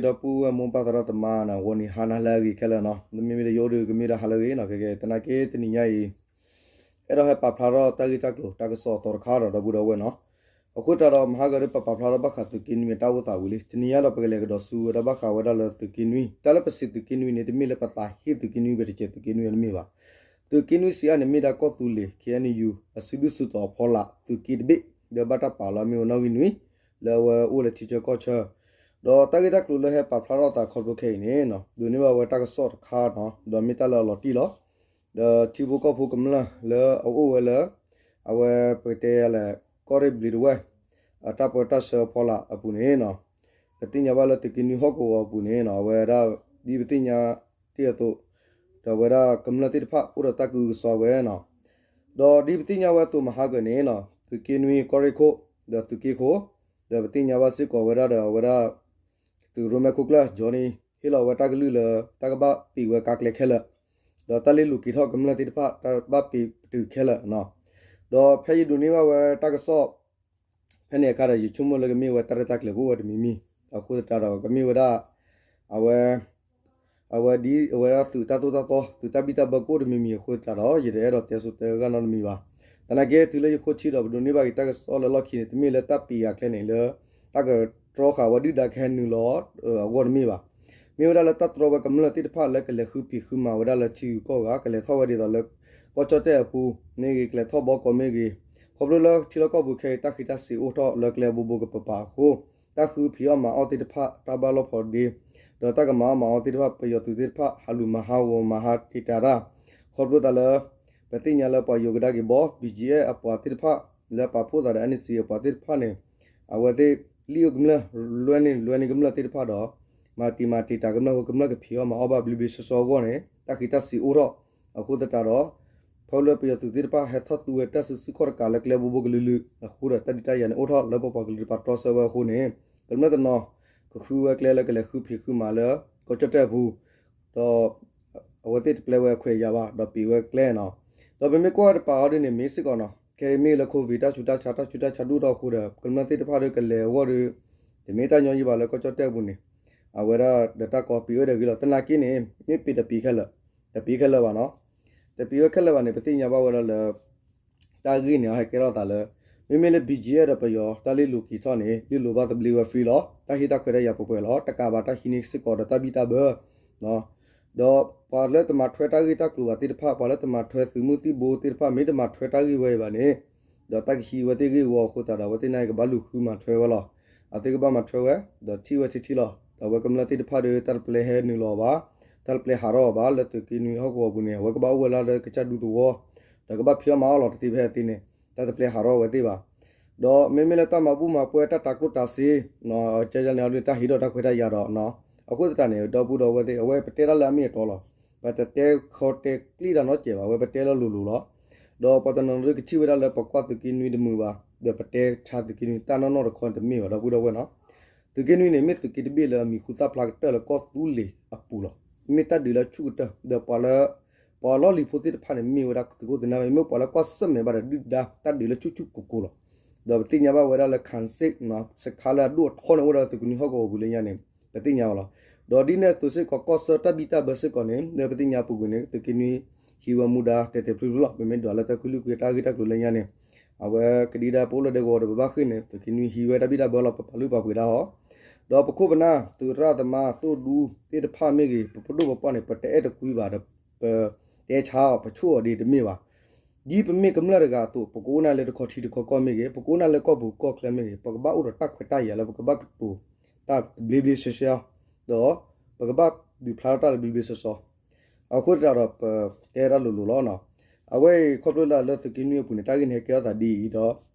ဒီပုၢ်ဝဲၢ်မိၢ်ပၢ်သရၣ်သမါနီၤ ဂီၤနံၤဟါနၤလၢအဂ့ၤခဲလၢာ်နီၤ, မ့မ့ၢ်လၢယအိၣ်ဒီးကမ့ၢ်ဒီးဟါလၢအဂ့ၤနီၤ, ကဲကဲ သနာ်က့တနံၤညါအံၤ အဲၣ်ဒိးဟဲပာ်ဖျါထီၣ်တၢ်ဂ့ၢ်တၢ်ကျိၤ တၢ်ကစီၣ်အသီတခါဒီး ဒီပုၢ်ဒီဝဲၢ်နီၤ, အဃိသတးဒီး မဟါဂၤဒီးပပာ်ဖျါထီၣ်ဘၣ်ဃးသုးက့နွံအတၢ်အိၣ်သးဝံၤလံ, တနံၤညါဒီးပကလဲၤကဒီးဆူဝဲဒၣ်ဘၣ်ဃးဝဲဒၣ်လၢသုးက့နွံ, တၢ်လၢပစံးသုးက့နွံန့ၣ် တမ့ၢ်လၢပသးဟ့ၣ်သုးက့နွံဝဲတစဲးသုးက့နွံဝဲတမ့ၢ်ဘၣ်. သုးက့နွံစံးအါန့ၣ် မ့ၢ်ဒၣ်ကီၢ်သူလ့ၤ ခ့ၣ်အဲၣ်ယူၣ် အစုဒုၣ်စုတီၤအဖီလာ် သုးက့တဘ့ၣ် လၢဘၣ်တၢ်ပာ်လီၤမ့ၢ်ဝဲနီၣ်ဂံၢ်နွံ လၢအဝဲအိၣ်လၢထံဆၢကီၢ်ဆၢ ဒီးတၢ်ဂ့ၢ်တၢ်ကျိၤလၢဟဲပာ်ဖျါထီၣ်သးခီဖျိခဲအံၤန့ၣ် ဒိးန့ၢ်ဘၣ်ဝဲတၢ်ကစီၣ်တခါနီၤ, ဒီးမ့ၢ်တၢ်လၢအလီၤတံၢ်လီၤ. ဒီးထံဖိကီၢ်ဖိကမျၢၢ်လၢအအိၣ်ဝဲလၢ အဝဲပကတဲလဲၣ် ကီၢ်ရ့ၣ်ဘျံးတဝဲၢ် အတၢ်ပၢတၢ်ဆှၢအဖီလာ်အပူၤန့ၣ် ပသ့ၣ်ညါဘၣ်လၢသုးက့နွံဟီၣ်ကဝီၤအပူၤန့ၣ် အဝဲဒၣ် ဒ်ပသ့ၣ်ညါတ့ၢ်အသိး ဒီးအဝဲဒၣ်ကမျၢၢ်သ့ၣ်တဖၣ်အိၣ်ဒီးတၢ်ကဟုကစွါဝဲနီၤ. ဒီးဒ်ပသ့ၣ်ညါဝဲအသိးမဟါဂၤန့ၣ် သုးက့နွံကီၢ်ရ့ၣ်ခိၣ် ဒီးသုးက့ခိၣ် ဒီးပသ့ၣ်ညါဘၣ်စ့ၢ်ကီးဝဲဒၣ်ဒီးအဝဲဒၣ် သုးရိမဲခိၣ်ကျၢၢ် Johnny ဟ့ၣ်လီၤဝဲတၢ်ကလုၢ်လၢ တၢ်ကဘၣ်ပံာ်ဝဲကါကျဲခဲလၢာ်, ဒီးတၢ်လ့လိာ်က့ၤထီၣ်ကမျၢၢ်သ့ၣ်တဖၣ် တၢ်ဘၣ်ပံာ်ပတုာ်ခဲလၢာ်နီၤ. ဒီးဖဲယဒိးန့ၢ်ဘၣ်ဝဲတၢ်ကစီၣ် ဖဲန့ၣ်အခါဒီး ယဆိကမိၣ်လၢကမ့ၢ်ဝဲတၢ်ရဲၣ်တၢ်ကျဲၤကအိၣ်ဝဲတမံၤမံၤ, အဃိသတးဒီးကမ့ၢ်ဝဲဒၣ် အဝဲ အဝဲဒ်အဝဲဒၣ်သုးတၢ်သိၣ်တၢ်သီ သုးတၢ်ဘံၣ်တၢ်ဘၢကအိၣ်တမံၤမံၤအဃိသတးဒီး ယတအဲၣ်ဒိးတဲဆိတဲဂၤနီတမံၤဘၣ်. သနာ်က့တုၤလၢယဃိထံဒီး ပဒိးန့ၢ်ဘၣ်က့ၤတၢ်ကစီၣ်လၢလီၢ်ခံန့ၣ် တမ့ၢ်လၢတၢ်ပံာ်ဂၤကျဲန့ၣ်လၢ တၢ်ကတြီဃာ်ဝဲဒုၣ်ဒါကဟဲနုာ်လီၤအဂီၢ်တမ့ၢ်ဘၣ်. မ့ၢ်ဝဲဒၣ်လၢတၢ်တြီဝဲကမျၢၢ်သ့ၣ်တဖၣ်လၢကလဲၤဃုဖံးဃုမၤဝဲဒၣ်လၢထံဂုၤကီၢ်ဂၤ ကလဲၤထီၣ်ဝဲဒ်သိးလၢ ကီၢ်ကၠီၣ်တဲၣ်အပူၤမ့ၢ်ဂ့ၤ ကလဲၤထီၣ်ဘီကီးမ့ၢ်ဂ့ၤ, ခီဖျိလၢထံလီၢ်ကီၢ်ပူၤခဲအံၤ တၢ်ဃံးတၢ်စ့ၤအိၣ်ထီၣ်လၢကျဲဘိဘိကပၤပၤအဃိ တၢ်ဃုဖံးအီၣ်မၤအီၣ်သ့ၣ်တဖၣ် တၢ်ဘၣ်လီၢ်ဖိးဒ့ ဒီးတၢ်ကမၤအီၣ်မၤအီသ့ၣ်တဖၣ် ပယီၤသုးသ့ၣ်တဖၣ် ဟးလူၤမၤဟးဂီၤမၤဟးတံာ်တာ်တၢ်, ခီဖျိသးလၢ ပသ့ၣ်ညါလၢပှၤယိၤကဒါက့ၤဘီ ဘံၣ်ကၠံၣ်အဲၣ် အပှၤသ့ၣ်တဖၣ် လၢပာ်ဖှိၣ်သးဒီး အၣ်နံၣ်စံၣ် အပှၤသ့ၣ်တဖၣ်န့ၣ် အဝဲသ့ၣ်လံၣ်အိၣ်ကမျၢၢ် လွဲန့ၢ်လွဲန့ၢ်ကမျၢၢ်သ့ၣ်တဖၣ်ဒီး မၤတံာ်မၤတံာ်တာ်ကမျၢၢ်အဃိ ကမျၢၢ်ကဖံးအီၣ်မၤအီၣ်ဘၣ်ဘျ့ဘျ့ဆှီဆှီအဂီၢ်န့ၣ် တၢ်ဃံးတၢ်စ့ၤအိၣ်ထီၣ် အဃိသတးဒီး ဖဲလၢပယီၤသုးသ့ၣ်တဖၣ်ဟဲထီၣ်သူဝဲတၢ်စုဆူၣ်ခီၣ်တကးလၢကျဲဘိဘိကလုာ်လုာ် အဃိဒီးတၢ်ဒုးတၢ်ယၤန့ၣ်အိၣ်ထီၣ်လၢပပှၤကလုာ်တပၤတြီဆၢဝဲအဃိန့ၣ် ကမျၢၢ်တနီၤ ကဃုဝဲကျဲလၢကလဲၤဃုဖံးဃုမၤလၢ ကီၢ်ကၠီၣ်တဲၣ်အပူၤ ဒီး အဝဲသ့ၣ်တပျဲဝဲခွဲးယာ်ဘၣ် ဒီးပံာ်ဝဲကျဲနီၤ. ဒီးပမ့ၢ်ကွၢ်ဝဲတပၤအီၤဒ်န့ၣ် မ့ၢ်စ့ၢ်ကီးနီၤ ခဲအံၤမ့ၢ်လၢ COVID တၢ်ဆူးတၢ်ဆါ တၢ်ဆူးတၢ်ဆါဒိၣ်ထီၣ်အဃိဒီး ကမျၢၢ်သ့ၣ်တဖၣ်ဒီးကလဲၤအဂီၢ်ဒီး တမ့ၢ်တၢ်ညီယံၤဘၣ်လၢကီၢ်ကၠီၣ်တဲၣ်အပူၤန့ၣ် အဝဲဒၣ်ဒီးတၢ်ကီပံာ်ဝဲဒၣ်ဂ့ၤလီၤ. သနာ်က့န့ၣ် မ့ၢ်ပံာ်တပံာ်ခဲလၢာ်, တပံာ်ခဲလၢာ်ဘၣ်နီၤ. တပံာ်ဝဲခဲလၢာ်ဘၣ်န့ၣ် ပသ့ၣ်ညါဘၣ်ဝဲဒၣ်လၢ တၢ်ဂ့ၢ်န့ၣ် အဟဲကဲထီၣ်သးလၢ မ့မ့ၢ်လၢ ဘံၣ်ကၠံၣ်အဲၣ် ဒီးပယီၤ တၢ်လ့လိာ်က့ၤထီၣ်န့ၣ် လ့လိာ်ဘၣ်သဘျ့ဝဲ free လီၤ. တၢ်ဟ့ၣ်တၢ်ခွဲးတၢ်ယာ်ပှဲၤပှဲၤလီၤ. တကးဘၣ်တၢ်ဟံးန့ၢ်စ့ၢ်ကီးဒီးတၢ်ဘံၣ်တၢ်ဘၢ ဒီးပှၤလၢတမၤထွဲတၢ်ဂ့ၢ်တၢ်ကျိၤဘၣ်သ့ၣ်တဖၣ် ပှၤလၢတမၤထွဲသုးမုၢ်သံၣ်ဘိသ့ၣ်တဖၣ် မ့ၢ်တမၤထွဲတၢ်ဂ့ၢ်ဝဲအံၤဘၣ်န့ၣ် ဒီးတၢ်ကဟံးဝဲသ့ၣ်ဂ့ၢ်ဝီအဃိသတးဒီး အဝဲသ့ၣ်န့ၣ်ကဘၣ်လူၤဃုမၤထွဲဝဲလီၤ. အဝဲသ့ၣ်ကဘၣ်မၤထွဲဝဲ ဒီးထံၣ်ဝဲထံထံလီၤ. ဒီးအဝဲကမျၢၢ်သ့ၣ်တဖၣ်ဒီး တၢ်တပျဲဟဲနုာ်လီၤအီၤဘၣ်, တၢ်တပျဲဟးထီၣ်အီၤဘၣ် လၢသုးက့နွံဟီၣ်ကဝီၤပူၤန့ၣ် အဝဲကဘၣ်အိၣ်ဝဲလၢကစၢ်ဒူသဝီ ဒီးကဘၣ်ဖံးအီၣ်မၤအီၣ်လီၤတသ့ဖဲအသ့န့ၣ် တၢ်တပျဲဟးထီၣ်ဝဲသ့ၣ်ဘၣ်. ဒီးမ့မ့ၢ်လၢတၢ်မၤဘူၣ်မၤပှဲၤ တၢ်တၤကျိၣ်တၤစ့ ကန့ၣ်အီၤဒ်န့ၣ် တၢ်ဟ့ၣ်ဒီးတၢ်ခွဲးတၢ်ယာ်ဒီး အဃိသတးန့ၣ် ဒီပုၢ်ဒီဝဲၢ်သ့ၣ် အဝဲပတဲတၢ်လၢအမ့ၢ်အတီလီၤ. ပတတဲခီတဲကျံၣ်တၢ်နီတစဲးဘၣ် အဝဲပတဲလၢလိၤလိၤလီၤ. ဒီးပှၤတနီၤနီၤကထံၣ်ဝဲဒၣ်လၢပကွၢ်သုးက့နွံတမုာ်ဘၣ် ဒီးပတဲဆါသုးက့နွံတၢ်နီၢ်နီၢ်တခီန့ၣ်တမ့ၢ်ဘၣ် ဒီပုၢ်ဒီဝဲၢ်နီၤ. သုးက့နွံန့ၣ် မ့ၢ်သုးက့တဘ့ၣ်လၢအမံၤဟူသၣ်ဖျါကတၢၢ်လၢကီၢ်သူလ့ၤအပူၤလီၤ. မ့ၢ်တၢ်ဒုးလၢဆူၣ်ကတၢၢ် ဒီးပှၤလၢ ပှၤလီၢ်လံၤဖိသ့ၣ်တဖၣ်န့ၣ် မ့ၢ်ဝဲဒၣ်သုးခိၣ်သုးနၢ် မ့ၢ်ပှၤလၢကွၢ်ဆၢၣ်မဲာ်ဘၣ်ဒီးဒုၣ်ဒါ တၢ်ဒုးလၢဆူၣ်ဆူၣ်ကိၤကိၤလီၤ. ဒီးပသ့ၣ်ညါဘၣ်ဝဲဒၣ်လၢ ခၣ်စ့ၣ် စခါလၢအဒိၣ်အထီန့ၣ် အိၣ်ဝဲဒၣ်လၢသုးက့နွံဟီၣ်ကဝီၤပူၤလၢညါန့ၣ် ပသ့ၣ်ညါဘၣ်လီၤ. ဒီးဒ်န့ၣ်အသိးစ့ၢ်ကီး ကီၢ်ဆၢတၢ်ဘံၣ်တၢ်ဘၢစ့ၢ်ကီးန့ၣ် လၢပသ့ၣ်ညါပူၤကွံာ်န့ၣ် သုးက့နွံဟံးဝဲမူဒါတဲာ်တဲာ်ဖျုးဖျုးလီၤ. ပမ့ၢ်ဒွးလၢတၢ်ကလုၢ်က့ၤတၢ်ဂ့ၢ်တၢ်ကျိၤလၢညါန့ၣ် အဝဲကဒံဒါပအိၣ်လၢဒဲကဝီၤဒီးပဘၣ်ဃ့ၢ်န့ၣ် သုးက့နွံဟံးဝဲတၢ်ဘံၣ်တၢ်ဘၢလီၤ ပပာ်လုၢ်ပာ်ပှ့ၤဒၣ်အီၤ ဒီးပခိၣ်ပနၢ် သုးရၣ်သမါ သိၣ်ဒူသ့ၣ်တဖၣ်မ့ၢ်ဂ့ၤ ပပဒိၣ်ပပှၢ်န့ၣ် ပတအဲၣ်တကွံဘၣ်ဒီး ပတဲဆါအီၤ ပဆိၣ်အီၤဒ်တမ့ၢ်ဘၣ်. ဒ်ပမ့ၢ်ကမျၢၢ်တဂၤအသိး ပကအိၣ်နၢ်လၢတခီထံတခီကီၢ်မ့ၢ်ဂ့ၤ ပကအိၣ်နၢ်လၢကီၢ်ပူၤကီၢ်ချၢမ့ၢ်ဂ့ၤ ပကဘၣ်အိၣ်ဒီးတၢ်ခွဲးတၢ်ယာ်လၢပကဘၣ်ကတိၤတၢ်ဘျ့ဘျ့ဆှဲဆှဲ ဒီးပကဘၣ်ဒုးဖျါထီၣ်တၢ်လၢဘျ့ဘျ့ဆှဲဆှဲ အဃိသတးဒီးပတဲဒၣ်လိၤလိၤလီၤ. အဝဲအံၤခီဖျိလၢလၢသုးက့နွံအပူၤန့ၣ် တၢ်ဂ့ၢ်န့ၣ်ဟဲကဲထီၣ်သးဒ်အံၤဒီး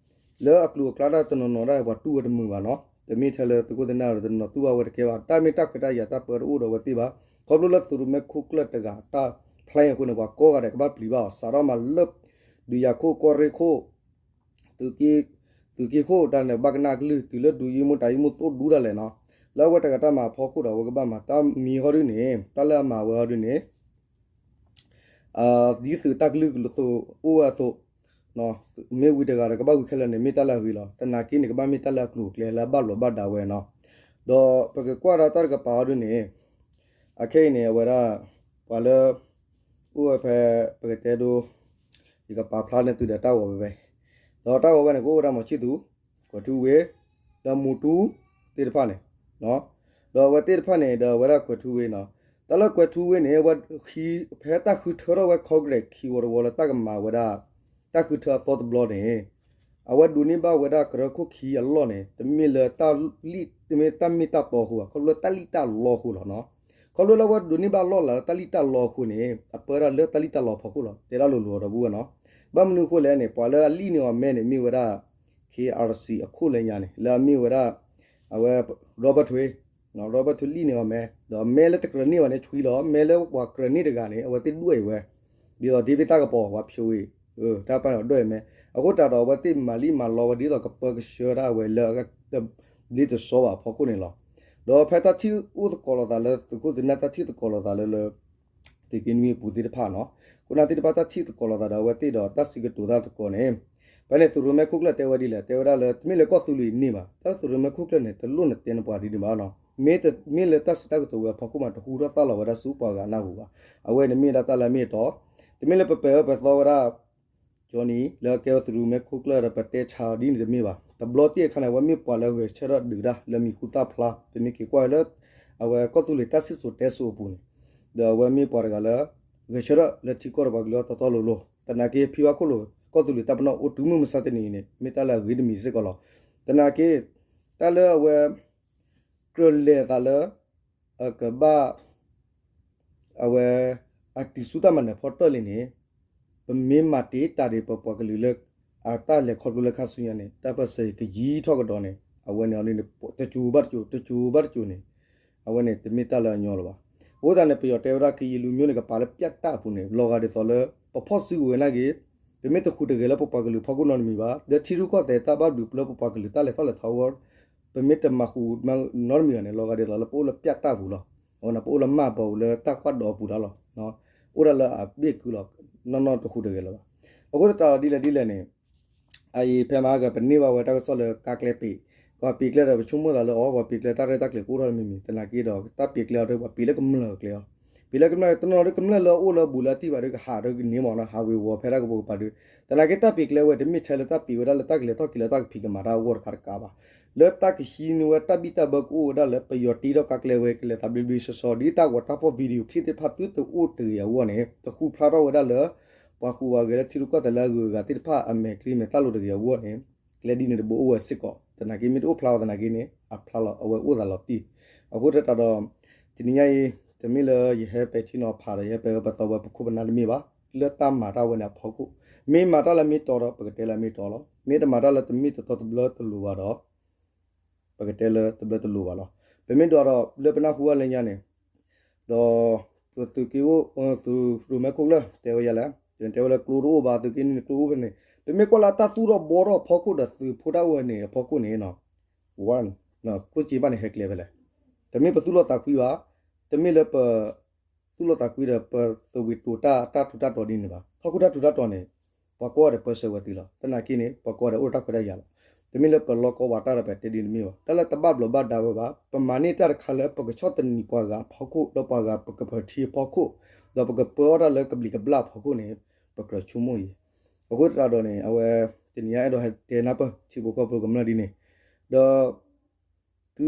လၢအကျိၤအကျဲဒၣ်တနီၤနီၤဒၣ်ပှၤတူၢ်ဝဲတမုာ်ဘၣ်နီၤ. တမ့ၢ်ထဲလၢသုးခိၣ်သုးနၢ်ဒီးတနီၤနီၤတူၢ်ဘၣ်ဝဲတကဲဘၣ်. တၢ်မ့ၢ်တၢ်ခွဲးတၢ်ယာ်တၢ်ပၢတအိၣ်ဒီးဝဲသ့ၣ်ဘၣ်. ခီဖျိလၢသုးရိၣ်မဲခိၣ်ကျၢၢ်တဂၤတၢ်ဖျါအံၤအဃိန့ၣ် ပှၤကိးဂၤဒဲးကဘၣ်ပျံၤဘၣ်အီၤ စးထီၣ်မးလၢ ဒုးယၤခိၣ်ကီၢ်ရ့ၣ်ခိၣ် သုးက့ခိၣ်တၢ်န့ၣ် ဘၣ်ကနၣ်ကလုၢ်တုၤလၢဒူယံမူတၢ်ယံမူသိၣ်ဒူဒၣ်လဲာ်နီၤ. လၢအဝဲတဂၤတၢ်မၤအဖီခိၣ်ဒီး အဝဲကဘၣ်မၤတၢ်မံၤဟီဒ်န့ၣ် တၢ်လၢအမၤဝဲဟီဒ်န့ၣ် ဒ်သုးတၢ်ကလုၢ်ကလိာ်သိးအိၣ်ဝဲအသိး မ့ၢ်ဝံၤတဂၤဒီးကဘၣ်ဝံၤခဲလၢာ်န့ၣ် မ့ၢ်တၢ်လၢအဂ့ၤလီၤ. သနာ်က့န့ၣ် ကဘၣ်မ့ၢ်တၢ်လၢအကျိၤအကျဲလၢအဘၣ်ဘျီးဘၣ်ဒါဝဲနီၤ. ဒီးပကကွၢ်ဒၣ်တၢ်တကပၤအီၤဒ်န့ၣ်, အခဲအံၤန့ၣ် အဝဲဒၣ် ပှၤလၢ အိၣ်ဝဲဖဲ ပကတဲဒိ ယကပာ်ဖျါန့ၢ်သုဒီးတၢ်ဂီၤဝဲဖဲ, ဒီးတၢ်ဂီၤဝဲန့ၣ် ကအိၣ်ဝဲဒၣ်မီၤဆံၣ်သူ, ကွဲၤထူဝ့, ဒီးမူတူ သ့ၣ်တဖၣ်န့ၣ်, ဒီးအဝဲသ့ၣ်တဖၣ်န့ၣ် ဒီးအဝဲဒၣ်ကွဲၤထူဝ့နီၤ, တၢ်လၢကွဲၤထူဝ့န့ၣ် အဝဲခံ ဖဲတၢ်ဃုထၢထီၣ်ဝဲ Congress ခံဝီတဝီလၢတၢ်ကမၤဝဲဒၣ် တၢ်ဃုထၢအသီတဘျီန့ၣ် အဝဲဒိးန့ၢ်ဘၣ်ဝဲဒၣ်ကရၢခိၣ်ခံအလီၢ်န့ၣ် တမ့ၢ်လၢ တမ့ၢ်တၢ်မ့ၢ်တၢ်တီအဃိဘၣ်, ခီဖျိလၢတၢ်လံၣ်တၢ်လီအဃိလီၤနီၤ. ခီဖျိလၢအဝဲဒိးန့ၢ်ဘၣ်လီၢ်လၤလၢတၢ်လံၣ်တၢ်လီအဃိန့ၣ် အပၢဒၣ်လၢတၢ်လံၣ်တၢ်လီအဖီခိၣ်လီၤ, တဲဒၣ်လိၤလိၤဒီပုၢ်ဝဲၢ်နီၤ. ဘၣ်မနုၤအဃိလဲၣ်န့ၣ် ပှၤလၢအလံၣ်န့ၢ်အီၤမဲန့ၣ် မ့ၢ်ဝဲဒၣ် K R C အခိၣ်လၢညါန့ၣ် လၢအမ့ၢ်ဝဲဒၣ် အဝဲ Robert Thuy, Robert Thuy လံၣ်န့ၢ်အီၤမဲ, ဒီးမဲလၢတကြၢးန့ၢ်ဘၣ်န့ၣ် ဆွံလီၤ, မဲလၢပှၤကြၢးန့ၢ်တဂၤန့ၣ် အဝဲသ့ၣ်ဒွဲၣ်အံၤဝဲ, ဒ်သိး David တၢ်ကပီၤ ပှၤဖျိးအံၤ, တၢ်ပာ်န့ၣ်ဒွဲၣ်အံၤမဲ, အဃိသတးဒီး အဝဲသ့ၣ်မၤလံၣ်မၤလီဝဲ ဒ်သိးကပၢကဆှၢဒၣ်ဝဲလၢ ဒ်သိးတစီဘၣ်အဖီခိၣ်န့ၣ်လီၤ. ဒီးဖဲတၢ်ထံၣ်အိၣ်သကိးလိာ်သးလၢ သုးခိၣ်သုးနၢ်တၢ်ထံၣ်သကိးလိာ်သးလၢလၢ သုးက့နွံအပူၤသ့ၣ်တဖၣ်နီၤ, ခိၣ်နၢ်သ့ၣ်တဖၣ်တၢ်ထံၣ်သကိးလိာ်သးဒီးအဝဲသ့ၣ်ဒီးတၢ်စံးကတိၤတၢ်သကိးန့ၣ်, ဖဲန့ၣ်သုးရိၣ်မဲခိၣ်ကျၢၢ်တဲဝဲဒ်လဲၣ်, တဲဝဲဒၣ်လၢ တမ့ၢ်လၢကီၢ်သူလ့ၤန့ၣ်ဘၣ်, တၢ်လၢသုးရိၣ်မဲခိၣ်ကျၢၢ်န့ၣ် တလိၣ်နတဲနပှၤဒ်န့ၣ်ဘၣ်နီၤ, မ့ၢ်တမ့ၢ်လၢတၢ်စံးတၢ်ကတိၤဝဲအဖီခိၣ်မး တဟူထီၣ်သါလီၤဝဲဒၣ်ဆူပှၤဂၤနၢ်ပူၤဘၣ်. အဝဲန့ၣ်မ့ၢ်ဒၣ်တၢ်လၢအမ့ၢ်အတီ, တမ့ၢ်လၢပပဲာ်အၢပဲာ်သီဝဲဒၣ် Johnny လၢအကဲဝဲသုးရိၣ်မဲခိၣ်ကျၢၢ်ဒီး ပတဲဆါအီၤဒ်န့ၣ်တမ့ၢ်ဘၣ်. တဘျီတ့ၢ်အခါန့ၣ် အဝဲမ့ၢ်ပှၤလၢဂဲၤဆၢထၢၣ်ဒုးတၢ်လၢမံၤဟူသၣ်ဖျါ, ပမ့ၢ်က့ၤကွၢ်ဝဲလၢ အဝဲကီၢ်သူလ့ၤတၢ်စံၣ်စိၤတဲစိၤအပူၤန့ၣ်, ဒီးအဝဲမ့ၢ်ပှၤတဂၤလၢ ဂဲၤဆၢထၢၣ်လၢထံကီၢ်ဒီးပှၤကလုာ်အဂီၢ်တီတီလိၤလိၤ, သနာ်က့ဖံဘၣ်ခိၣ်လိာ် ကီၢ်သူလ့ၤတၢ်ပနီၣ်အိၣ်တုၤမုၢ်မဆါတနံၤအံၤန့ၣ် မ့ၢ်တၢ်လၢအဂ့ၤတမံၤစ့ၢ်ကီးလီၤ. သနာ်က့ တၢ်လၢအဝဲ ကြၢးလဲၤသးလၢ အကဘၣ် အဝဲ အတံၤဆူတၢ်မၤနၢၤဖီတၢၣ်လံန့ၣ်, ပမ့ၢ်မၤတ့ၢ်တၢ်ဒ်ပပှၤကလုာ်လၢ အတၢ်လဲၤခီဖျိလၢခါဆူညါန့ၣ် တၢ်ပၢၢ်ဆၢကယံာ်ထီၣ်ကဒီးန့ၣ် အဝဲန့ၣ်အီၤဒ်န့ၣ် တစိၤဘၣ်တစိၤ တစိၤဘၣ်တစိၤန့ၣ် အဝဲန့ၣ်တမ့ၢ်တၢ်လၢအညီလၢၤဘၣ်. အဃိသတးန့ၣ် ပယီၤတဲဝဲဒၣ် ကရင်လူမျိုးန့ၣ် ကပာ်လၢပျၢ်တၢ်အပူၤန့ၣ် လီၤဂာ်ဒ်သိးလၢ ပဖီၣ်စုကဝဲၤနာ်က့ ပမ့ၢ်တဃုာ်တဂဲၤလၢပပှၤကလုာ်ဖီခိၣ်နီတမံၤဘၣ်, ဒီးထံရူၢ်ကီၢ်သဲးတၢ်ဘၣ်ဘျုးလၢပပှၤကလုာ်တၢ်လဲၤထီၣ်လဲၤထီအဂီၢ် ပမ့ၢ်တမၤဃူမၤနီတမံၤဘၣ်န့ၣ် လီၤဂာ်ဒ်သိးလၢပအိၣ်လၢပျၢ်တၢ်ပူၤလီၤ. အဝဲန့ၣ် ပအိၣ်လၢမၢ်ဘီပူၤလၢတၢ်ကွၢ်ဒီးအပူၤတၢ်လီၤ. အိၣ်ဒၣ်လၢအဘ့ၣ်ကုလီၤ, နီၢ်နီၢ်တဃုာ်တဂဲၤလၢၤဘၣ်. အဃိသတးဒီးဒ်လဲၣ်ဒ်လဲၣ်န့ၣ် အအံၤဖဲမဟါကပန့ၢ်ဘၣ်ဝဲတၢ်ကစီၣ်လၢကါကျဲပံး, ပှၤပံးကျဲဒီးပဆိကမိၣ်သးလၢအီၤ ပှၤပံးကျဲတၢ်ရဲၣ်တၢ်ကျဲၤကအိၣ်ထီၣ်လၢမံၤမံၤ, သနာ်က့ဒီးတၢ်ပံးကျဲအီၤဒီး ပှၤပံးလၢကမျၢၢ်အကျဲအီၤ, ပံးလၢကမျၢၢ်တနီၤဒီးကမျၢၢ်လၢအအိၣ်လၢအဘူးလၢအတံၢ်ဘၣ်ဒီးကဟးဒီးကန့ၢ်မးနီၤ, ဟးဝ့ၤဝီၤဖဲဒၣ်ကပိာ်ကပၤဒီး, သနာ်က့တၢ်ပံးကျဲဝဲတမ့ၢ်ထဲလၢတၢ်ပံးဝဲဒၣ်လၢတၢ်ကလဲၤထီၣ်က့ၤလၢတၢ်ကဖံးကမၤတၢ်အဂီၢ်တခါတကးဘၣ်. လၢတၢ်ကဟံးန့ၢ်ဝဲတၢ်ဘံၣ်တၢ်ဘၢကအိၣ်ဝဲဒၣ်လၢပယီၤတ့ထီၣ်ကါကျဲဝဲကလဲၤသးဘျ့ဘျ့ဆှီဆှီ ဒ်တၢ်ဂီၤတၢ်ဖီၣ်video clipသ့ၣ်တဖၣ်သုတအိၣ်တဂ့ၤအဂီၢ်န့ၣ် တဃုဖျါထီၣ်ဝဲဒၣ်လၢ ပှၤဟူးဝးဂဲၤလၢထံရူၢ်ကီၢ်သဲးလၢအဂုၤအဂၤသ့ၣ်တဖၣ်အမဲာ်ချံမဲာ်သၣ်လိၤတဂ့ၤအဂီၢ်န့ၣ် ကျဲဒ်န့ၣ်တဘိအိၣ်ဝဲစ့ၢ်ကီး, သနာ်က့မ့ၢ်တအိၣ်ဖျါဝဲသနာ်က့န့ၣ် အဖျါလီၤ အဝဲအိၣ်သးလီၤတံၢ်. အဃိသတးဒီး တနံၤညါအံၤ တမ့ၢ်လၢယဟဲပဲာ်ထံနီၤဖးဒီး ယဟဲပဲာ်အၢပဲာ်သီဝဲပခိၣ်ပနၢ်တမ့ၢ်ဘၣ်, လၢတၢ်မၤတၢ်ဝဲန့ၣ်အဖီခိၣ်, မ့ၢ်မၤတၢ်လၢမ့ၢ်တီဒီး ပကတဲလၢမ့ၢ်တီလီၤ. မ့ၢ်တမၤတၢ်လၢတမ့ၢ်တတီတဘျၢတလိၤဘၣ်ဒီး ပကတဲလၢတဘျၢတလိၤဘၣ်လီၤ. ပမ့ၢ်ဒွးဒီးလၢပနၢ်ဟူဝဲလၢညါန့ၣ် ဒီး သုးက့အိၣ် သုးရိၣ်မဲခိၣ်ကျၢၢ် တဲဝဲယၤလဲၣ်, တဲဝဲလၢကျိတအိၣ်ဘၣ် သုးက့နွံန့ၣ်ကျိအိၣ်ဖဲန့ၣ်, ပမ့ၢ်ကွၢ်လၢတၢ်သူၣ်ထီၣ်ဘှီထီၣ်အဖီခိၣ်ဒီးသုးဖိတၢ်အိၣ်ဝဲန့ၣ်အဖီခိၣ်န့ၣ် one ကျိၣ်စ့ဘၣ်န့ၣ်ဟဲကျဲဖဲလဲၣ်. တမ့ၢ်ပသူၣ်လီသးကွံဘၣ်, တမ့ၢ်လၢပ သူၣ်လီသးကွံဒီးပသဝံးတိာ်တၢ်တၢ်ထူးတၢ်တီၤဒ်န့ၣ်ဘၣ်. ဟီၣ်ခိၣ်တၢ်ထူးတၢ်တီၤန့ၣ် ပှၤကိးဂၤဒဲးပၢဆှၢဝဲသ့လီၤ. သနာ်က့န့ၣ် ပှၤကိးဂၤဒဲးအိၣ်ဒီးတၢ်ခွဲးတၢ်ယာ်လီၤ. တမ့ၢ်လၢပလီကီဝဲတၢ်ဒီးပတဲဒ်န့ၣ်တမ့ၢ်ဘၣ်. တၢ်လၢတဘၣ်ဘျီးဘၣ်ဒါဝဲဘၣ်, ပမၤန့ၢ်တၢ်တခါလၢပကဆီၣ်သနံးပှၤဂၤအဖီခိၣ် ဒီးပှၤဂၤပကပၢၤထံအဖီခိၣ်, ဒီးပကပၢအီၣ်တၢ်လၢကဘျံးကဘျၣ်အဖီခိၣ်န့ၣ် ပကြၢးဆိကမိၣ်အံၤ. အဃိသတးဒီးန့ၣ် အဝဲ တနံၤညါအဲၣ်ဒိးဟဲတဲနၢ်ပၢၢ်ထံဖိကီၢ်ဖိကမျၢၢ်ဒ်န့ၣ်, ဒီး သု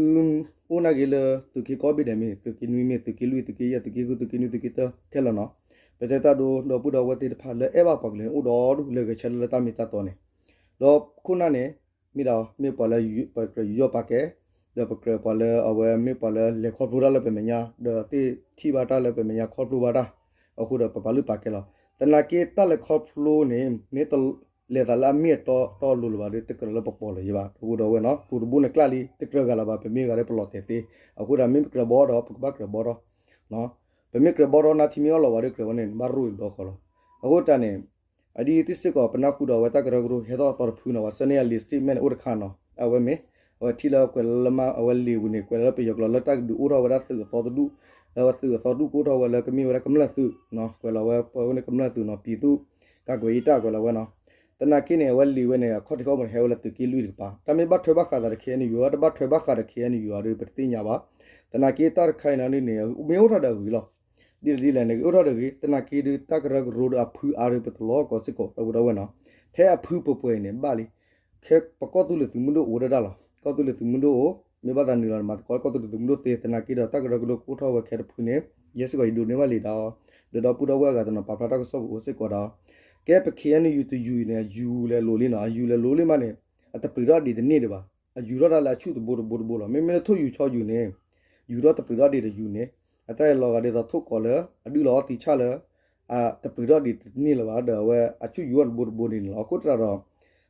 အိၣ်နာ်က့ၤလၢသုးက့ကိးဘ့ၣ်ဒဲးမ့ၢ် သုးက့နွံမ့ၢ် သုးက့လွံၢ် သုးက့ယဲၢ် သုးက့ဃု သုးက့နွံ သုးက့သၢ ခဲလၢာ်နီၤ, ပတဲတၢ်ဒိ ဒီပုၢ်ဒီဝဲၢ်သ့ၣ်တဖၣ်လၢအဲၣ်ဘၣ်ပှၤကလုာ်န့ၣ် အိၣ်ဒီဒူၣ်လၢဂဲၤဆၢထၢၣ်လၢတၢ်မ့ၢ်တၢ်တီန့ၣ်, ဒီးခိၣ်နၢ်န့ၣ် မ့ၢ်ဒၣ်မ့ၢ်ပှၤလၢပကြၢးယူးယီၣ်ပာ်ကဲ, ဒီးပကြၢးပှၤလၢအဝဲမ့ၢ်ပှၤလၢလဲၤခီဖျိတၢ်လၢပမဲာ်ညါ ဒီးသ့ၣ်ထံၣ်ဘၣ်တၢ်လၢပမဲာ်ညါခီဖျိဘၣ်တၢ်, အဃိဒီးပပာ်လုၢ်ပာ်ကဲလီၤ. သနာ်က့တၢ်လဲၤခီဖျိန့ၣ် မ့ၢ်တ လဲၤသးလၢအမ့ၢ်အတီတီလိၤလၢၤဘၣ်ဒီး တကြၢးလၢပပိာ်လၢၤယဘၣ် ဒီပုၢ်ဒီဝဲၢ်နီၤ, ပူၤတဘိန့ၣ်ကျၢ်လံ တကြၢးဂၤလၢၤဘၣ် ပမ့ၢ်ဂၤဒဲးပလီၤတဲာ်သ့, အဃိဒီးမ့ၢ်ပကြၢးဘီဒီး ပကဘၣ်ကြၢးဘီဒီး, ပမ့ၢ်ကြၢးဘီဒီး နါထံမ့ၢ်အီၣ်လီၤဝဲဒီးကြၢးဝဲန့ၣ် ဘၣ်ရိၣ်အံၤဘျီဃီလီၤ. အဃိတၢ်န့ၣ် အဒ်သ့ၣ်စ့ၢ်ကီး ပနၢ်ဟူဒီးအဝဲတၢ်ကရၢကရိ ဟဲထီၣ်အသီတဖုနီၤ, ပှၤဆှၢန့ၢ်ယၤလံာ် statement န့ၣ် အိၣ်တခါနီၤ, အဝဲမ့ၢ် အဝဲထံၣ်လၢကွဲးလၢလၢမါ အဝဲလံာ်ပူၤန့ၣ် ကွဲးလၢပယီၤကျိာ်လၢတၢ်ကဒုးအိၣ်ထီၣ်ဝဲဒၣ်သုးအသီတဒူၣ်, လၢအဝဲသုးအသီတဒူၣ်ကအိၣ်ထီၣ်ဝဲလၢကမ့ၢ်ဝဲဒၣ်ကမျၢၢ်သုး, ကွဲးလီၤဝဲပှၤဝဲန့ၣ်ကမျၢၢ်သုးနီၤ, ပြည်သူ့ကာကွယ်ရေးတပ် ကွဲးလီၤဝဲနီၤ. သနာ်က့န့ၣ် အဝဲလံာ်ဝဲန့ၣ် အခီၣ်ထံးခီၣ်ဘိန့ၣ် ဟဲဝဲလၢသုးက့လွံၢ်တကပၤ, တၢ်မ့ၢ်ဘၣ်ထွဲဘၣ်ဃးသးဒီး ခ့ၣ်အဲၣ်ယူၣ်ဧါ, တဘၣ်ထွဲဘၣ်ဃးဒီး ခ့ၣ်အဲၣ်ယူၣ်ဧါဒီး ပတသ့ၣ်ညါဘၣ်. သနာ်က့တၢ်တခါအံၤန့ၣ်န့ၣ် မ့ၢ်အိၣ်ထီၣ်ဒီးအဂ့ၤလီၤ. ဒ်လဲၣ်ဒ်လဲၣ်န့ၣ် အိၣ်ထီၣ်ဒီးအဂ့ၤ, သနာ်က့ဒီး တၢ်ကရၢကရိဒီးအဖုအါဒီး ပတလီၤကီးစ့ၢ်ကီး ဒီပုၢ်ဒီဝဲၢ်နီၤ. ထဲအဖုပှဲၤပှဲၤအံၤန့ၣ် ဘၣ်လံ. ခဲပကီၢ်သူလ့ၤသုးမုၢ်ဒိၣ်အိၣ်ဝဲဒၣ်လီၤ. ကီၢ်သူလ့ၤသုးမုၢ်ဒိၣ်အိၣ်, မ့ၢ်ဘၣ်သးနုာ်လီၤန့ၣ် မၤသကိးကီၢ်သူလ့ၤသုးမုၢ်ဒိၣ်သ့, သနာ်က့ဒီး တၢ်ကရၢကရိကအိၣ်ထီၣ်ဝဲခဲတဖုန့ၣ် ယဲစ့ၢ်ကီးယဒိးန့ၢ်ဘၣ်လံာ်ဒၣ်အီၤ, ဒီးဒီပုၢ်ဒီဝဲၢ်အဂၤတနီၤပာ်ဖျါတၢ်ကစီၣ်ပူၤအိၣ်စ့ၢ်ကီးဒီး ကဲပ ခ့ၣ်အဲၣ်ယူၣ် တယူၣ်အံၤန့ၣ် အယူၣ်လဲၤလိၤလံနီၤ, အယူၣ်လဲၤလိၤလံမးန့ၣ် အတပျုးထီၣ်ဒံးတန့ၢ်ဒံးဘၣ်. အယူၣ်ထီၣ်ဒၣ်လၢအဆူၣ်တဘိတဘိတဘိလီၤ. မ့မ့ၢ်လၢထိၣ်ယူၣ်ဆီယူၣ်န့ၣ် ယူၣ်ထီၣ်တပျုးထီၣ်ဒံးတယူၣ်န့ၣ် အတၢ်အလီၤဂာ်ဒ်သိးထိၣ်ကိးလၢ အဒုၣ်လီၤအီသံးဆၣ်လၢ အတပျုးထီၣ်ဒံးတန့ၢ်လၢၤဘၣ်, ဒီးအဝဲအဆူၣ်ယူၣ်ထီၣ်တဘိတဘိန့ၣ်လီၤ. အဃိသတးဒီး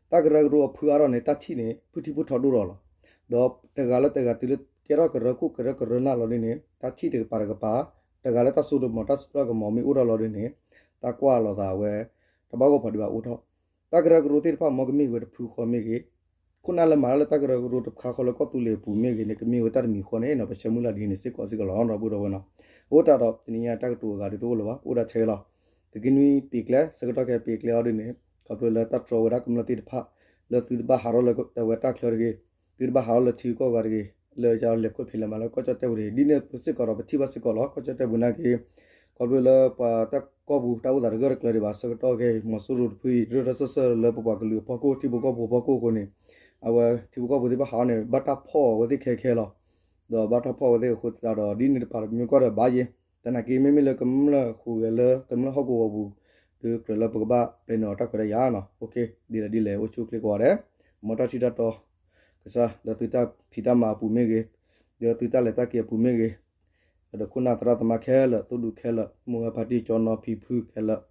တၢ်ကရၢကရိအဖုအါထီၣ်န့ၣ် တၢ်ထံၣ်န့ၣ် ဖုထံဖုထီဒိၣ်ထီၣ်လီၤ. ဒီးတဂၤလၢတဂၤတုၤလၢကဲထီၣ်ကရၢခိၣ်ကရၢကရၢနၢ်လီၤဒ်န့ၣ် တၢ်ထံၣ်တကပၤတကပၤ, တဂၤလၢတၢ်စိတၢ်ကမီၤ တၢ်စိတၢ်ကမီၤမ့ၢ်အိၣ်ထီၣ်လီၤဒ်န့ၣ် တၢ်ကွၢ်လီၤသးဝဲ တဘၣ်ဂီၢ်ဖီဒံးဘၣ်အိၣ်ထီၣ်. တၢ်ကရၢကရိသ့ၣ်တဖၣ် မ်ကမ့ၢ်ဝဲတဖုဃီမ့ၢ်ဂ့ၤ, ခိၣ်နၢ်လၢမၤတၢ်လၢတၢ်ကရၢကရိတခါဃီလၢကီၢ်သူလ့ၤအပူၤမ့ၢ်ဂ့ၤန့ၣ် ကမ့ၢ်ဝဲတၢ်တမံၤဃီန့ၣ်နီၤ, ပဆၢမုၢ်လၢ်ဒ်န့ၣ်စ့ၢ်ကီးစ့ၢ်ကီးလီၤ ဒီပုၢ်ဒီဝဲၢ်နီၤ. အဃိသတးဒီး တနံၤညါတၢ်ကတိၤအဂၤဒ်တအိၣ်လၢၤဘၣ်, အိၣ်ဒၣ်ထဲလီၤ. သုးက့နွံပ့ၤကျဲ ဆၢကတီၢ်ခဲအံၤပ့ၤကျဲအီၤဒ်န့ၣ် ခီဖျိလၢတၢ်တြီဝဲဒၣ်ကမျၢၢ်သ့ၣ်တဖၣ် လၢသုတဘၣ်ဟးထီၣ်လၢတၢ်ဝဲတၢ်ချၢတဂ့ၤ, သုတဘၣ်ဟးထီၣ်လၢထံဂုၤကီၢ်ဂၤတဂ့ၤ, လၢယလဲၤခွဲးဖံးလဲၤမၤလၢကီၢ်ကၠီၣ်တဲၣ်ပူၤတဂ့ၤ, ဒ်န့ၣ်အသိးစ့ၢ်ကီးဒီး ပထံၣ်ဘၣ်စ့ၢ်ကီးလီၤ. ကီၢ်ကၠီၣ်တဲၣ်ပူၤနာ်က့ ခီဖျိလၢပှၤတၢ်ကီၢ်ပူၤတၢ်အိၣ်သးတဂၢၢ်တကျၢၤဒံးဘၣ် ဆၢကတီၢ်ခဲအံၤ မီၤစိရိၤတဖုအံၤ ရၢၢ်တၢ်ဆၢၣ်ဆၢလၢပပှၤကလုာ်အဖီခိၣ် ထံဖိကီၢ်ဖိအဖီခိၣ်အဃိန့ၣ် အဝဲထံဖိကီၢ်ဖိသ့ၣ်တဖၣ်ဟးထီၣ်န့ၣ် ဘၣ်တၢ်ဖီၣ်အဝဲသ့ၣ်ခဲခဲလီၤ. ဒီးဘၣ်တၢ်ဖီၣ်အဝဲသ့ၣ်အဃိသတးဒီး ဒ်န့ၣ်တဖၣ်တမံၤကီၢ်ဒီးဘၣ်ယဲ, သနာ်က့မ့မ့ၢ်လၢကမျၢၢ်ဟူးဂဲၤလၢကမျၢၢ်ဟီၣ်ကဝီၤပူၤ ဒီးကြၢးလၢပကဘၣ်ပျဲနုာ်အီၤတၢ်ခွဲးတၢ်ယာ်နီၤ. ဒ်လဲၣ်ဒ်လဲၣ် အိၣ်ဆူၣ်အိၣ်ချ့ကိးဂၤဒဲး, မ်တၢ်ထံၣ်တၢ်တီ ကစၢ်လၢသုတၢ်ဖံးတၢ်မၤအပူၤမ့ၢ်ဂ့ၤ, ဒီးသုတၢ်လဲၤတၢ်က့ၤအပူၤမ့ၢ်ဂ့ၤ, ဒီးခိၣ်နၢ်သရၣ်သမါခဲလၢာ် သိၣ်ဒူခဲလၢာ် မိၢ်ဝဲဖါတံၢ်ကၠီနီဖံဖုခဲလၢာ်,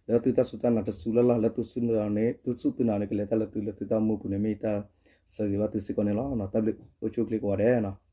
လၢသုတၢ်စူၢ်တၢ်နာ်တစူၤလၢ်လၢ် လၢသုစူၢ်သုနာ်န့ၣ် ကလဲၤတၢ်လၢသုလၢသုတၢ်အိၣ်မူပူၤန့ၣ် မ့ၢ်ယတၢ်ဆၢဂ့ၤဘၣ်သုစ့ၢ်ကီးန့ၣ်လီၤ. တၢ်ဘျုး အိၣ်ဆူၣ်အိၣ်ချ့ကိးဂၤဒဲးနီၤ.